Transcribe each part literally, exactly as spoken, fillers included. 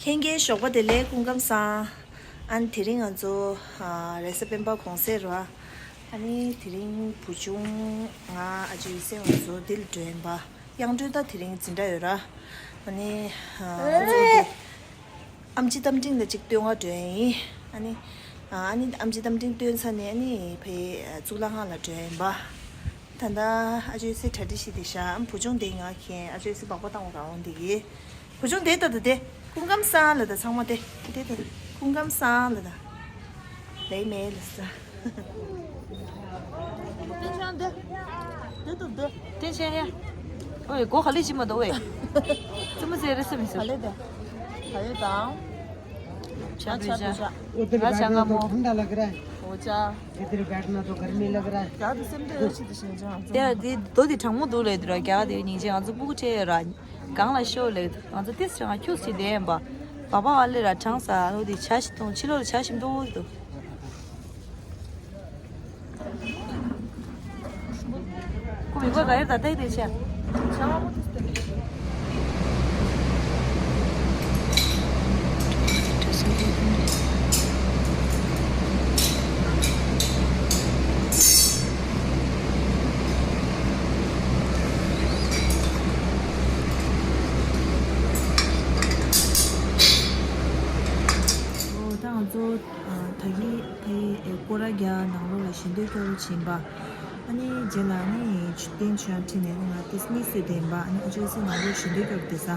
ཁྱེད་ཀྱིས་ཞོགས་པ་བདེ་ལེགས། སྐུ་ཁམས་བཟང་། ཨ་ནི་དེ་རིང་ང་ཚོ་ཨ་རེས་གཟའ་སྤེན་པ་གུང་སེང་རེད་བ། ཨ་ནི་དེ་རིང་བུ་ཆུང་ང་ཨ་ཅོ་ཡོད་སའི་ང་ཚོ་འདི་ལ་འགྲོ་ཡིན་པ། དབྱངས་སྒྲོན་ད་དེ་རིང་འཛིན་གྲྭ་ཡོད་ར། ཨ་ནི་ཨ་ང་ཚོ་འདི་ཨམ་ཆི་རྟ་མགྲིན་ལ་ཅིག་སྟོན་ག་འགྲོ་ཡིན། ཨ་ནི་ཨ་ཨ་ནི་ཨམ་ཆི་རྟ་མགྲིན་སྟོན་ཚར་ནས་ཨ་ནི་ཕའི་གཙུག་ལག་ཁང་ལ་འགྲོ་ཡིན་པ། ད་ལྟ་ཨ་ཅོ་ཡོད་སའི་གྲ་སྒྲིག་བྱེད་དེ་ཤག་ཨ་བུ་ཆུང་དེ་ང་མཁྱེན། ཨ་ཅོ་ཡོད་སའི་སྦག་སྦག་བཏང་བ་རང་འོང་དེ་གི། བུ་ཆུང་དེ་ལྟ་དུ་དེ། སྐུ་ཁམས་བཟང་ལ་ད་ཚང་མ་དེ། དེ་ལྟ་དུ། སྐུ་ཁམས་བཟང་ལ་ད། ལེ་མེ་ལ་ས། བསྟན་ཆེན་དེ། དེ་ལྟ་དུ་དེ། བསྟན་ཆེན་ཧེ། ཨོའི་སྒོ་ག་ལེ་ཅི་མ་དོ་ཨོའི། ཙི་མ་ཟེར་རེ་སེ་མི་སེ། ག་ལེ་དེ། ག་ལེ་དང་། ཆ་བི་ཆ། ཆ་བི་ཆ། ང་ཆ་ག་མོ། ཨོ་ཅག་ཡ་དེ་རུ་བེད་ན་དོ་གར་མི་ལ་ག་ར། ཡ་དེ་སེམས་དེ་ཡོད་ཆི་དེ་ཞིང་ཅང་། དེ་དེ་དོ་དེ་གྲང་མོ་འདུག་ལེ་དུ་ར་རྒྱ་དེ་ཉིན་ཅན་ང་ཚོ་སྤུ་གུ་ཁྲེ་ཡོད་ར། གང་ལ་ཤོ་ལེ་དུ་ང་ཚོ་ཏིས་ཅང་ཁྱུག་ཅི་དེ་ཡིན་པ། བ་བ་བ་ལེ་ར་གྲང་ས་ལོ་དེ་ཆ་ཞིག་གཏོང་ཕྱི་ལོ་ལ་ཆ་ཞིག་འདུག་དུ། ཁོ་མི་བ་ག་ཡར་ད་ལྟ་དེ་ཆ། ཨོ་ད་ང་ཚོ་ད་གིན་དེ་སྐོར་ར་རྒྱག་ནང་ལོགས་ལ་ཞལ་འདོན་སྐྱོར་ཕྱིན་པ། ཨ་ནི་རྗེས་ལ་ཨ་ནི་ཆུ་བསྟན་ཆོས་ཁྲིད་ནས་ང་ཏིས་གཉིས་སུ་བསྡད་པ། ཨ་ནི་ཨ་ཅོ་སི་ནང་ལོགས་ཞལ་འདོན་སྐྱོར་བསྡད་ས། ཨ་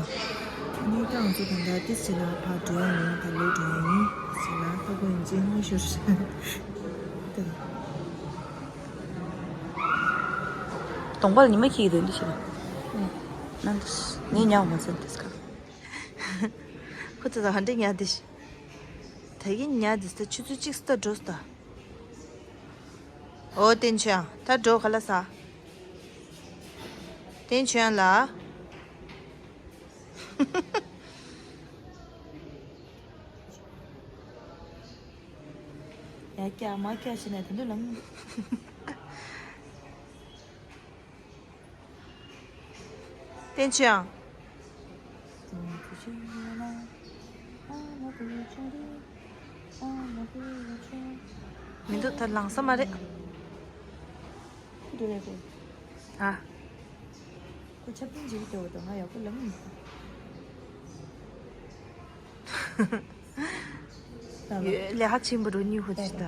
ནི་ད་ང་ཚོ་ད་ལྟ་ཏིས་ཆེ་ལ་ཕར་འགྲོ་ཡ་ཡིན། ད་ལོ་འགྲོ་ཡ་ཡིན་ཟེར་ལ་ཧ་གོ་ཡིན་ཅེས་གཉིད་ཤོར་ཤག་གདོང་པ་ལ་ཉི་མ་འཁྱིལ་གྱི་འདུག་འདི་ཞིག་ལ། ནང་དུ་ངས་ཉལ་བ་མ་ཚད་འདུག་ག་ཁོ་ཚོ་ད་ཧ་འདྲེ་ཉལ་འདི་ཞིག་ད་གིན་ཉལ་འདི་ས་ཆུ་ཚོད་གཅིག་སྟ་འགྲོ་སྟ། ཨོ་བསྟན་ཆོས་ཨང་ད་འགྲོ་ག་ལ་ས། བསྟན་ཆོས་ཨང་ལ། ཡ་ཀྱ་མ་ཀྱ་ཞེ་ན་དེ་འདྲ་ལམ། བསྟན་ཆོས་ཨང་། མི་འདུག་ད་ལངས་ས་མ་རེད། འདུག་རེད་པས། ཨ། ཁོ་ཆབ་ཏིང་འཇིག་རྟེན་འོ་དོ་ང་ཡག་པོ་ལབ་མི་འདུག་ཡོད་ལས་ཧ་ཆེན་པོ་རུ་ཉུ་ཧུ་ཅི་ད།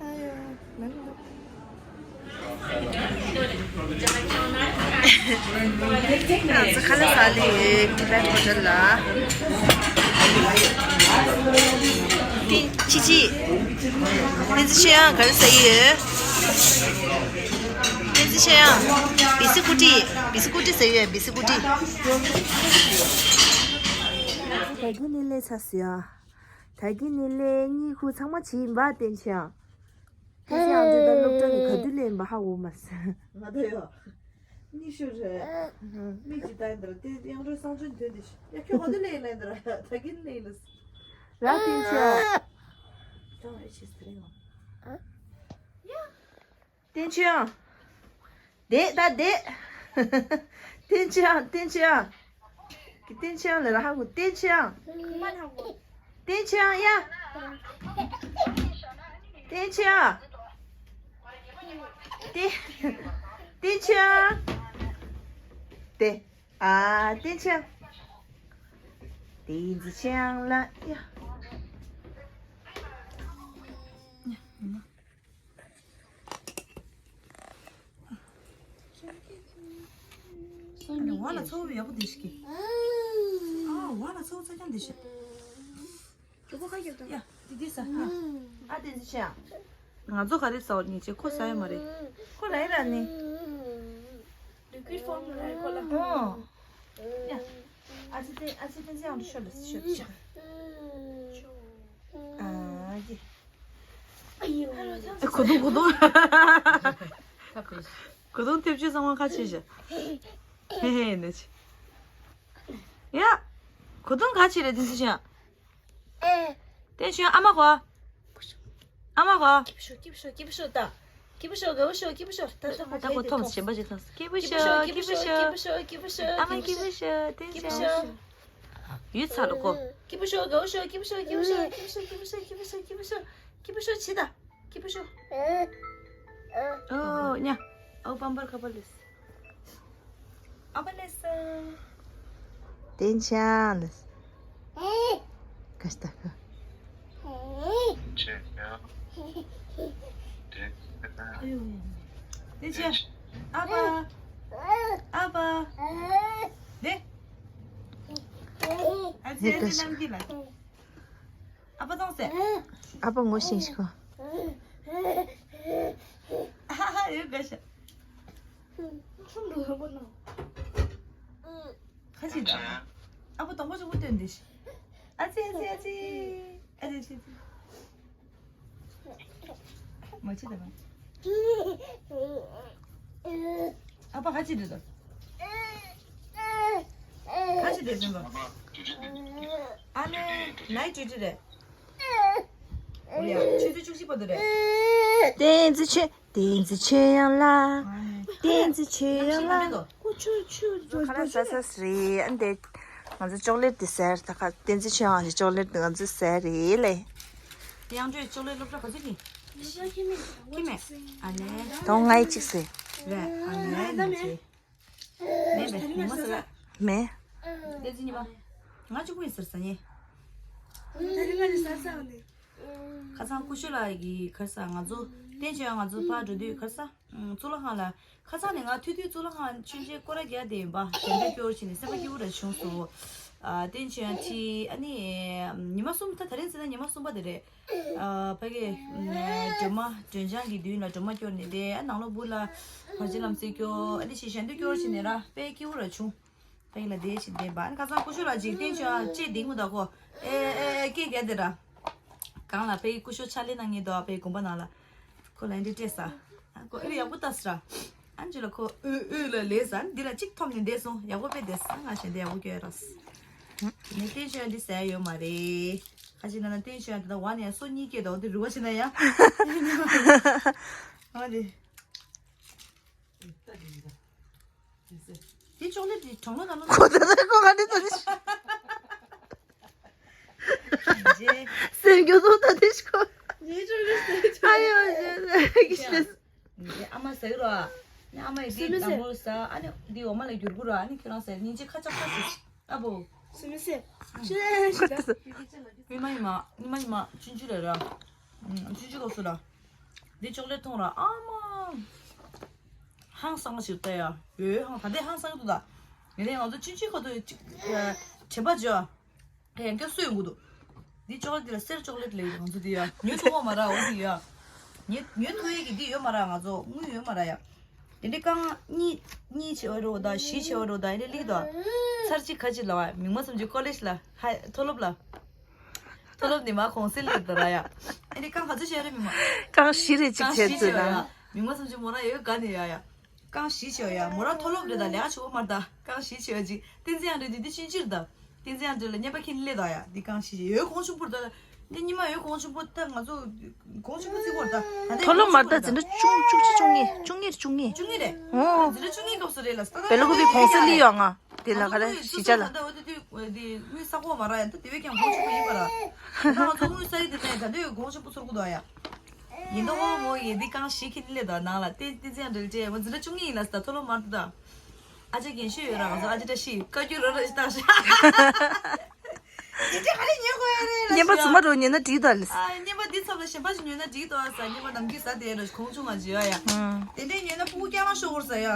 ཨ་ཡོ་ལབ་མི་འདུག་ང་ཚོ་ཁ་ལག་ཟ་ལེ་ཡོད། ཊི་བེཊ་ཧོ་ཊེལ་ལ། ཏི་ཅི་ཅི། ཏི་ཅི་ཤེ་ཡང་ག་རེ་ཟ་ཡི་ཡོད། ཏི་ཅི་ཤེ་ཡང་། བི་སི་ཀུ་ཊི། བི་སི་ཀུ་ཊི་ཟ་ཡི་ཡོད། བི་སི་ཀུ་ཊི། ད་གིན་ནི་ལས་ཚ་སི་ཡ། ད་གིན་ནི་ལས་གཉིད་ཁུག་ཚང་མ་བྱིས་ཡིན་པ་ཏི་ཅི་ཤེ་ཡང་། ཏི་ཅི་ཤེ་ཡང་དེ་ད་སློབ་གྲྭ་ནས་ག་དུས་ལེན་པ་ཧ་གོ་མ་སོང་། ང་ད་ཡོད། གཉིད་ཤོར་རེད། མིག་ཅིག་ལྟ་ཡིན་དར་དེ་དབྱངས་སྒྲོན་གསང་སྤྱོད་འདོན་དེ་ཤི་ཡ་ཁྱོད་ག་དུས་ལེན་ལེན་དར་ད་གིན་ལེན་ལ། ར་ཏི་ཅི་ཤེ་ཡང་། ཀྲང་ཨེ་ཆེ་སི་རེད་ཡོང་། ཡ། བསྟན་ཆོས་ཨང་། བསྡད་ད་བསྡད། བསྟན་ཆོས་ཨང་། བསྟན་ཆོས་ཨང་། བསྟན་ཆོས་ཨང་ལ་ར་ཧ་གོ་བསྟན་ཆོས་ཨང་། བསྟན་ཆོས་ཨང་ཡ། བསྟན་ཆོས་ཨང་། བསྟན། བསྟན་ཆོས་ཨང་། བསྟན། ཨ། བསྟན་ཆོས་ཨང་། བསྟན་ཆོས་ཨང་ལ་ཡ། ཨ་ནི་བ་ལ་ཚོ་བ་ཡག་པོ་འདི་ཞིག་གི། ཨ་བ་ལ་ཚོ་བ་ཚ་རྐྱང་འདི་ཞིག་ཡ། དེ་འདི་ས་ཧ། ཨ་དེ་འདི་ཤ། ང་ཚོ་ག་རེ་ཟ་བ་ཉེ་ཆེ་ཁོ་ཟ་ཡ་མ་རེད། ཁོ་ལ་ཡ་ར་ནི། Liquid form ལ་ཁོ་ལ། ཨོ། ཡ། ཨ་ཅེ་ཏེ་ཨ་ཅེ་ཏེ་ཟེ་ཡང་ཤོ་ལ་ཤོ་ཤོ། ཨ་ཡེ། ཨ་གོ་དུང་གོ་དུང་། གོ་དུང་ཐེབས་ཆུ་ཚང་མ་ཁ་ཆེ་ཤ། ཧེ་ཧེ་ནི་ཆེ། ཡ། གོ་དུང་ཁ་ཆེ་རེད་དེ་ཚོ་ཤ། ཏེ་ཤོ་ཨ་མ་གོ། ཨ་མ་གོ། སྐྱིབས་ཤོག་སྐྱིབས་ཤོག་སྐྱིབས་ཤོག་ད། སྐྱིད་པོ་ཤོག། དགའ་བོ་ཤོག། སྐྱིད་པོ་ཤོག། ད་ལྟ་ད་ཁོ་ཐོམ་གཞན་པ་ཞིག་ཐོམ། སྐྱིད་པོ་ཤོག། སྐྱིད་པོ་ཤོག། སྐྱིད་པོ་ཤོག། སྐྱིད་པོ་ཤོག། སྐྱིད་པོ་ཤོག། ཨ་མ་སྐྱིད་པོ་ཤོག། སྐྱིད་པོ་ཤོག། ཡུད་ཚར་ལ་ཁོ། སྐྱིད་པོ་ཤོག། དགའ་བོ་ཤོག། སྐྱིད་པོ་ཤོག། སྐྱིད་པོ་ཤོག། སྐྱིད་པོ་ཤོག། སྐྱིད་པོ་ཤོག། སྐྱིད་པོ་ཤོག། སྐྱིད་པོ་ཤོག། ཕྱི་ད། སྐྱིད་པོ་ཤོག། ཨོ་ཉ། ཨོ་པམ་པར་ཁ་པར་ལེས། ཨ་པ་ལེས། བསྟན་ཆང་ལེས། ག་ཤ་ད་ག་ཆེ་ཡ། དེ་ཨ་ཡོ། བསྟན་ཆང་། ཨ་པ། ཨ་པ། དེ། ཨ་ཙི་ཨ་ཙི་ནམ་གྱི་ལ། ཨ་ཕ་གཏོང་ཟེར། ཨ་ཕ་ངོ་ཤེས་ཤིག་གོ། ཨ་ཧ་ཧ་ཡོད་དགའ་ཤ། ཁ་ཅིག་ཨ་ཕ་གཏོང་པ་ཆུང་པོ་སྟོན་དེ་ཤི། ཨ་ཙི་ཨ་ཙི་ཨ་ཙི། ཨ་ཙི་ཨ་ཙི། མ་ཅི་ད་མ། ཨ་ཕ་ཁ་ཅིག་འདྲི་དང་། ཁ་ཅིག་འདྲི་དང་། ཨ་ནེ་ནའི་ཅི་ཅི་རེད། ཨོ་ཡ་ཆུ་ཚོད་བཅུ་གཅིག་བར་དུ་རེད། བསྟན་འཛིན་ཆོས། བསྟན་འཛིན་ཆོས་དབྱངས་ལགས། བསྟན་འཛིན་ཆོས་དབྱངས་ལགས། ཁོ་ཆུ་ཆུ་ཁ་ལག་ཟ་ས་རེད། ཨ་འདི་ང་ཚོ་ཅོག་ལེཊ་འདི་ཟས་ད་ཁ་བསྟན་འཛིན་ཆོས་དབྱངས་ཀྱི་ཅོག་ལེཊ་འདི་ང་ཚོ་ཟས་རེད་ལེ། དབྱངས་སྒྲོལ་ཅོག་ལེཊ་སློབ་གྲྭ་ག་ཚོད་ཀྱི། ཁྱི་མེད། ཨ་ནེ། དོང་ལྔའི་གཅིག་ཟེར། རེད། ཨ་ནེ་ནི་ཅི། མེད་པས་ཉི་མ་ཟེར་ལ། མེད། བསྟན་འཛིན་ཉི་མ། ང་གཅིག་པུ་ཡིན་ཟེར་ཟ་ཉེ། ཁ་སང་སྐུ་ཞབས་ལགས་ཀྱིས་ཁ་སང་ང་ཚོ་བསྟན་ཆོས་ང་ཚོ་ཕར་འགྲོ་དུས་ཁ་སང་གཙུག་ལག་ཁང་ལ། ཁ་སང་ནས་ང་ཐུག་དུས་གཙུག་ལག་ཁང་མཆོད་མཇལ་སྐོར་ར་རྒྱག་བསྡད་ཡིན་པ། དེ་འདྲ་སྐྱོར་བྱས་ནས་སེམས་པ་སྐྱིད་པོ་ར་བྱུང་སོང་། ཨ་བསྟན་ཆོས་ཡང་ཁྲིད་ཨ་ནི་ཉི་མ་གསུམ་ད་ད་རིང་ཟེར་ན་ཉི་མ་གསུམ་པ་དེ་རེད། ཨ་ཕ་གི་སྒྲོལ་མ་སྒྲོལ་ལྗང་གི་མདུན་ལ་སྒྲོལ་མ་སྐྱོར་ནས་བསྡད། ཨ་ནང་ལོགས་སྦུག་ལ་བར་ཆད་ལམ་སེལ་སྐྱོར་ཨ་ནི་ཞིག་གཞན་དོན་སྐྱོར་བྱས་ནས་ར་དཔེ་སྐྱིད་པོ་ར་བྱུང་། ཕ་གི་ལ་བསྡད་བྱས་བསྡད་པ་ཨ་ནི་ཁ་སང་སྐུ་ཞབས་ལགས་ཅིག་བསྟན་ཆོས་ཡང་ལྕེ་ལྡིང་མོ་ད་ཁོ་ཨེ་ཨེ་ཨེ་སྐད་རྒྱག་བསྡད་ར། གང་ལ་ཕ་གི་སྐུ་ཞབས་ཕྱག་ལས་གནང་མཁན་འདུག་ཨ་ཕ་གི་དགོན་པ་ནང་ལ། ཁོ་ལ་འདི་སྤྲད་ས། ཨ་ཁོ་ཨེ་ཡག་པོ་ལྟ་ས་ར། ཨ་ཅི་ལ་ཁོ་ཨོ་ཨོ་ལ་ལས་ས་འདི་ལ་གཅིག་ཐོབ་ནས་བསྡད་སོང་། ཡག་པོ་དཔེ་བསྡད་ས། ང་གཞན་དེ་ཡག་པོ་སྐྱོ་ཡ་ར། ནི་བསྟན་ཆོས་འདི་ཟ་ཡ་ཡོད་མ་རེད། ཁ་ཅིག་ན་ན་བསྟན་ཆོས་འདི་ད་བ་ནས་སོ་གཉིས་སྐྱེས་དོ་འདི་རུ་བ་ཕྱི་ན་ཡ། ཨ་འདི། འདི་ཅོག་ལེ་འདི་གྲང་ལོ་ན་ལོ། ཁོ་ད་ད་ཁོ་ག་འདི་ད་འདི། སེམས་སྐྱོ་སོང་ད་དེ་ཤི་ཁོ། ཨ་ཡོ་ཞེས་ཀྱི་ཤེས། ཨ་མ་ཟེར་རོ། ཨ་ནི་ཨ་མ་ཡི་དེ་དང་པོ་ཟ། ཨ་ནི་དེ་འོ་མ་ལ་འགྱུར་གི་རོ། ཨ་ནི་ཁྱོད་རང་ཟེར་སྙིང་རྗེ་ཁ་ཆག་ཁ་ཟེར། ཨ་བོ། སུ་མི་སེ། ཤེས་ཤེས། ཉི་མ་ཉི་མ་ཉི་མ་ཉི་མ་ཆུང་ཆུང་རེད་ར། ཆུང་ཆུང་སྐབས་སུ་ལ། འདི་ཅོག་ལེ་འཐུང་ར་ཨ་མ། ཧང་སང་ཞིག་ལྟ་ཡ། ཡོད་ཧང་ད་ལྟའི་ཧང་སང་གི་འདུག་ད། ཡིན་ནའི་ང་ཚོ་ཆུང་ཆུང་སྐབས་དུ་ཅིག་དྲན་པ་བརྗེད། ཡང་བསྐྱར་གསོ་ཡོང་གི་འདུག་འདི་ཅོག་ལེ་འདི་ལ་གསེར་ཅོག་ལེ་ལབ་ཡོད་ང་ཚོ་འདི་ཡ། ཉོ་ཐུབ་པ་མ་རེད་འོ་འདི་ཡ། ཉོ་ཉོ་ཐུབ་ཡས་ཀྱི་འདི་ཡོད་མ་རེད། ང་ཚོ་དངུལ་ཡོད་མ་རེད་ཡ། དེ་འདྲའི་རྐང་གཉིས་གཉིས་བྱེད་པ་རེད་འོ་ད་བཞི་བྱེད་པ་རེད་འོ་ད་ཡིན་ནའི་ལིག་དོ། ཚར་གཅིག་ཁ་ཅིག་ལ་བ་མིག་དམར་གསུམ་གྱི་ཀོ་ལེཇ་ལ་ཧ་མཐོ་སློབ་ལ། མཐོ་སློབ་ནས་མ་གུང་སེང་སླེབས་དོ་ར་ཡ། ཨ་ནི་རྐང་ག་ཚོད་བྱས་རེད་མི་མ། རྐང་བཞི་རེ་གཅིག་རྐང་བྱས་བཞི་ཚོད་བྱས་ལ། ཡ། མིག་དམར་གསུམ་གྱི་མོ་རང་ཡོད་ག་ནས་ཡ་ཡ། རྐང་བཞི་བྱས་ཡ། མོ་རང་མཐོ་སློབ་རེད་ད་ལས་ཀ་བྱེད་པོ་མ་རེད་ད། རྐང་བཞི་བྱས་ཅིག་བསྟན་འཛིན་ཨ་འདྲ་འདི་འདི་ཕྱིན་ཅི་རེད་ད། བསྟན་འཛིན་ཨ་འདྲ་ལ་བརྙན་པ་ཁྱེར་སླེབས་ད་ཡ། འདི་རྐང་བཞི་བྱས་ཡོད་གོང་ཆུང་པོ་རེད་ད། འདི་ཉི་མ་ཡོད་གོང་ཆུང་པོ་ད་ང་ཚོ་གོང་ཆུང་པོ་བརྩི་གོ་རེད་ད། ད་ལྟ་མཐོ་སློབ་མ་རེད་ད། འཛིན་གྲྭ་བཅུ་བཅུ་གཅིག་བཅུ་གཉིས་བཅུ་གཉིས་རེད་བཅུ་གཉིས། བཅུ་གཉིས་རེད། ཨོ། འཛིན་གྲྭ་བཅུ་གཉིས་སྐབས་སུ་རེད་ལ་ད། སྦེ་ལོ་ཀོ་པི་གོང་ས་ལི་ཡོད་ང་། དེ་ལ་ག་རེ་གཞིས་ཆགས་ལ། ད་འོ་དེ་དུས་དེ་དངུལ་ས་གོ་མ་ར་ཡ་ད་དེ་བས་ཀྱང་གོང་ཆུང་པོ་ཡིན་པ་ར། ད་ང་ཚོ་དངུལ་ས་ཡི་དེ་ནས་ད་དུས་གོང་ཆུང་པོ་ཚོར་གོ་འདུག་ཡ། ཡིན་ད་འོ་མོ་ཡི་འདི་རྐང་བཞི་ཁྱེར་སླེབས་ད་ནང་ལ་ཏེ་ཏེ་ཙི་ཡང་འབྲེལ་ཏེ་མོ་འཛིན་གྲྭ་བཅུ་གཉིས་ཡིན་ལ་ད་མཐོ་སློབ་མར་དུ་ད། ཨ་ཅག་རྒན་ཤོས་ཡོད་ར་ང་ཚོ་ཨ་ཅག་བཀྲ་ཤིས་བཀའ་བརྒྱུད་རོ་ར་ཞིག་བཏང་ཤག་དེ་འདྲ་ཧ་ལས་ཉན་དགོས་ཡ་རེད་ལ་བརྙན་པ་ཤག་རྫུན་མ་རུ་ཉན་ན་འགྲིག་ད་ལས། ཨ་བརྙན་པ་འདི་ཚབ་ལ་གཞན་པ་ཞིག་ཉོས་ན་འགྲིག་ད་ཟ། བརྙན་པ་ནམ་རྒྱུན་ཟ་དེ་ར་གོང་ཆུང་ང་བརྗོད་ཡ། ཨང་། དེ་འདྲས་ཉོས་ན་སྤུ་གུ་སྐྱག་ལང་ཤོར་བར་ཟ་ཡ།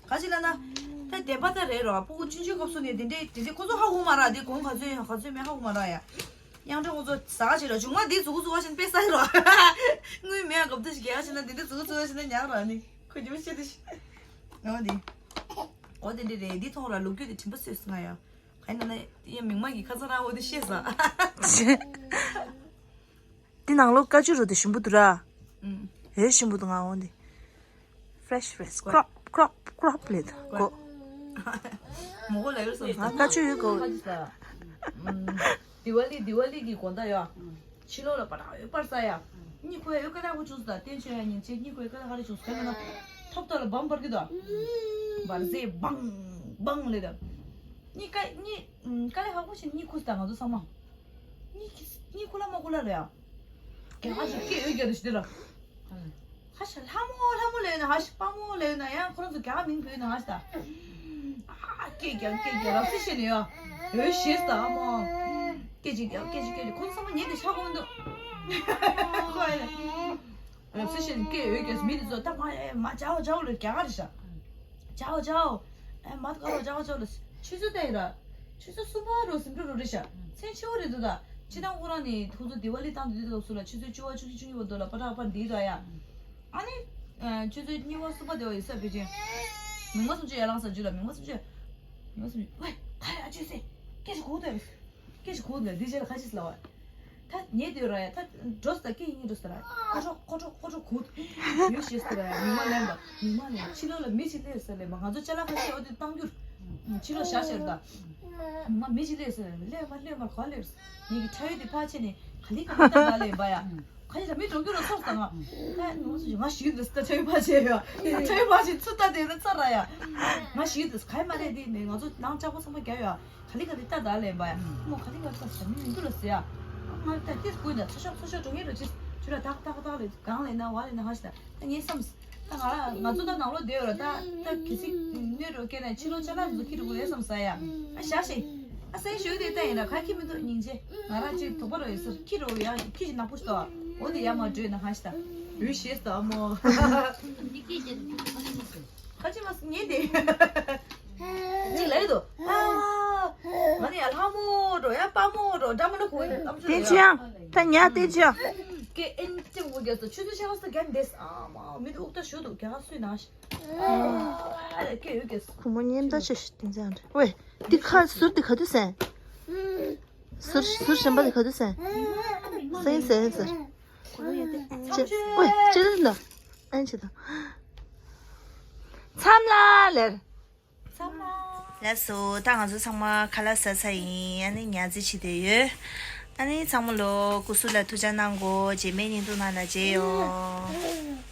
ག་ཅི་ལ་ན། ད་བདེན་པ་ད་རེད་རོ། སྤུ་གུ་ཆུང་ཆུང་སྐབས་སུ་ནས་དེ་འདྲས་དེ་འདྲས་ཁོ་ཚོ་ཧ་གོ་མ་ར། དེ་གོང་ག་ཚོད་ཡིན་ག་ཚོད་མེད་ཧ་གོ་མ་ར་ཡ། དབྱངས་སྒྲོན་ཁོ་ཚོ་ཟ་ག་བྱེད་རོ། བྱུང་མ་འདི་ཟུག་གུ་ཟུག་བ་བཞིན་དཔེ་ཟ་ཡི་རོ། དངུལ་མེད་ཡ་སྐབས་ད་ཞིག་རྒྱག་ག་བྱེད་ན་དེ་འདྲས་ཟུག་གུ་ཟུག་བ་བཞིན་ན་ཉག་ར་ནི་ཁོ་ཉི་མ་ཤེས་དེ་ཤི། ང་འདི། འོ་དེ་འདྲས་རེད། འདི་མཐོང་ར་ལོ་རྒྱུས་དེ་དྲན་པ་གསོས་སོང་ང་ཡ། ག་ཡིན་ན་ན་ཡ་མིག་མ་གི་ཁ་ཚ་ར་འོ་དེ་ཤེས་ས། འདི་ནང་ལོགས་ཀ་ཅུ་རུ་དེ་ཞིམ་པོ་འདུག་ར། ཨུམ། ཧེ་ཞིམ་པོ་འདུག་ང་འོ་འདི། Fresh fresh ཀོ་ཀྲོབ་ཀྲོབ་ཀྲོབ་ལེ་ད་ཀོ། མོ་གོ་ལ་ཡོད་སོང་། ང་ཀ་ཅུ་ཡོད་གོ། ཁ་ཅིག་ས། ཨུམ། དི་ཝ་ལི་དི་ཝ་ལི་གི་དགོང་དག་ཡོད། ཕྱི་ལོགས་ལ་པ་ཏྲ་ཡོད་པར་ས་ཡ། གཉིད་ཁུག་ཡ་ཡོད། དཀའ་ལས་ཁག་པོ་བྱུང་སོང་ད། བསྟན་ཆོས་ཡ་ཉིན་བྱེད་གཉིད་ཁུག་ཡ་དཀའ་ལས་ཁག་པོ་བྱུང་སོང་། དེ་ལ་ན་ཐོབ་ཐོབ་ལ་བམ་འབར་གི་ད། འབར་ཟེ་བང་བང་ལེ་ད། གཉིད་ཀ་གཉིད་དཀའ་ལས་ཁག་པོ་བྱས་གཉིད་ཁུག་སོང་ད་ང་ཚོ་ཚང་མ། གཉིད་ཁུག་གཉིད་ཁུག་ལ་མ་ཁུག་ལ་རེད་ཡ། རྒྱ་གར་ཞིག་སྐད་ཡོད་རྒྱ་རེ་ཞིག་དེ་ལ། ཧ་ཤ་ལྷ་མོ་ལྷ་མོ་ལས་ན་ཧ་ཤ་དཔའ་མོ་ལས་ན་ཡང་ཁོ་རང་ཚོ་རྒྱ་གར་མིང་བོས་ན་ཧ་ཤ་ད། ཨ་སྐད་རྒྱག་སྐད་རྒྱག་རབ་སི་ཤེས་ནས་ཡ། འོད་ཤེས་ད་མོ། སྐད་ཅིག་རྒྱག་སྐད་ཅིག་སྐད་ཅིག་ཁོ་ཚོ་ཚང་མ་ཉན་དེ་ཤ་གོ་མི་འདུག་ཁོ་ཨེ་རབ་སི་ཤེས་ནས་སྐད་འོད་རྒྱག་མི་དེ་ཚོ་ད་མ་ཨེ་མ་ཇའོ་ཇའོ་ལ་རྒྱ་གར་རེད་ཤ། ཇའོ་ཇའོ། ཨེ་མ་ད་ག་རོ་ཇའོ་ཇའོ་ལ་ཆུ་ཚོད་ད་ཡིན་ར། ཆུ་ཚོད་གསུམ་པ་རུ་ཟིན་འགྲོ་རུ་རེད་ཤག་མཚན་ཕྱི་པོ་རེད་འདུག་ད། ཕྱི་ནང་ཁོ་རང་ནི་ཁོ་ཚོ་དི་ཝ་ལི་བཏང་དུས་དུས་སྐབས་སུ་ལ་ཆུ་ཚོད་བཅུ་པ་བཅུ་གཅིག་བཅུ་གཉིས་པ་འདུག་ལ་པ་ཏྲག་པར་འདི་འདུག་ཡ། ཨ་ནི། ཨ། ཆུ་ཚོད་གཉིས་པ་གསུམ་པ་དེ་བ་ཡིན་ས་བེ་ཅིང་། མིག་མ་སུམ་ཅུ་ཡར་ལངས་ས་འཇུ་ལ་མིག་མ་སུམ་ཅུ། མིག་མ་སུམ་ཅུ་ཝེ་ག་རེ་ཨ་ཅོ་སེ། སྐད་ཅིག་གོ་དེ། སྐད་ཅིག་གོ་དེ་འདི་རྗེས་ལ་ཁ་ཅིག་ལ་བ། ད་ཉེ་དུས་ར་ཡ་ད་འགྲོ་ས་ད་སྐད་ཡིན་འགྲོ་ས་ར། ཁོ་ཁྲོ་ཁོ་ཁྲོ་ཁོ་ཁྲོ་གུད། ཡོད་ཤེས་ས་ར་ཡ་མིག་མ་ལེན་པ་མིག་མ་ལེན་ཕྱི་ལོགས་ལ་མི་ཅིག་སླེབས་ས་ལེན་པ་ང་ཚོ་ཅ་ལག་ཁ་ཤས་འོ་དེ་བཏང་རྒྱུར། ཕྱི་ལོགས་བཞག་ཤེས་ར་ད། མ་མི་ཅིག་སླེབས་སོང་། སླེབས་མ་སླེབས་མ་ག་སླེབས། ངེད་ཀྱི་ཁྲ་ཡོལ་དེ་ཕར་ཕྱིན་ནས་ག་ལི་ག་ལི་ལྟ་ལྟ་ལེན་པ་ཡ། ཁ་ཅིག་ལ་མི་གྲོངས་རྒྱུ་ལ་ཚོར་སོང་ང་། ཁ་ཡ་ནུ་སུ་ང་ཞིག་འདུག་ད་ཁྲ་ཡོལ་ཕར་ཕྱིན་ཡ། ཁྲ་ཡོལ་ཕར་ཕྱིན་ཚུར་ལྟ་དེ་ན་ཚར་ར་ཡ། ང་ཞིག་འདུག་ག་ཡ་མ་རེད་དེ་ནས་ང་ཚོ་ནང་ལྕགས་པོ་ཚང་མ་རྒྱག་ཡ། ག་ལི་ག་ལི་ལྟ་ལྟ་ལེན་པ་ཡ། མོ་ག་ལི་ག་ལི་ལྟ་ཟ་མི་མི་འདུག་ལ་ཟེར་ཡ། ང་ལྟ་ཏིས་བུ་ཡིན་ད་ཚ་ཤོག་ཚ་ཤོག་འགྲོ་ངེས་རོ་ཅི། ཁྱོད་ར་ཏག་ཏག་ཏག་ལས་གང་ལས་ན་བ་ལས་ན་ཧ་ཤི་ད། ད་ངས་བསམས། ད་ང་ང་ཚོ་ད་ནང་ལོགས་བསྡད་ཡོད་ར་ད། ད་གི་སི་གནོད་རོགས་སྐད་ནས་ཕྱི་ལོགས་ཅ་ལག་འཛུགས་ཀྱི་རུ་བས་བསམ་ས་ཡ། ཨ་ཞག་ཤིག་ཨ་སེ་ཞོལ་དེ་ལྟ་ཡིན་ར་ཁ་ཁྱི་མི་འདུག་སྙིང་རྗེ། ང་ར་ཅིག་དུག་པ་རོ་ཡོད་སར་ཁྱི་རོ་ཡ་ཁྱི་ཞིག་ནག་པོ་ཞིག་ཏོ། འོ་དེ་ཡ་མ་བྲོས་ན་ཧ་ཤི་ད། འུ་ཤེས་ད་མོ། ཁ་ཅི་མ་ཉན་དེ། ཅིག་ལ་ཡོད་དོ། ཨ། ང་ནི་ཡ་ལྷ་མོ་འགྲོ་ཡ་དཔའ་མོ་འགྲོ་འདྲ་མོ་འདྲ་གོ་ཡ་ཨམ་ཅོག་ཏེ་ཡ། ཅི་ཡང་། ད་ཉ་ཏེ་ཅི་ཡང་། ཀེ་ཨེན་ཅིང་བུ་རྒྱ་སོ་ཆུ་ཚོད་ཤ་ཁ་ས་རྒྱ་འདེས་ཨ་མ་མི་དུ་ཨུག་ཏ་ཞུ་དུ་རྒྱ་ཁ་སུས་ན་ཤ། ཨ་ཀེ་ཡོད་རྒྱ་སོ། ཁོ་མོ་ཉན་ད་ཆ་ཤི་ཏེ་ཛན་རེ་ཝེ། ཏི་ཁ་ཟུར་ཏི་ཁ་དུ་སན། ཟུར་ཟུར་ཞན་པ་ཏི་ཁ་དུ་སན། སན་སན་ཟུར། ཅེ་ཝེ་ཅེ་ཏི་ན། ཨན་ཆེ་ད། མཚམས་ལ་ལེར། ལགས་སོ། ད་ང་ཚོ་ཚང་མ་ཁ་ལག་ཟ་ཚར་ཡིན། ཨ་ནི་ཉལ་རྩེད་བྱེད་བསྡད་ཡོད། ཨ་ནི་ཚང་མ་ལོ་སྐུ་གཟུགས་ལ་ཐུགས་ཅག་གནང་གོ་རྗེས་མའི་བརྙན་ཐུང་ནང་ལ་མཇལ་ཡོང་།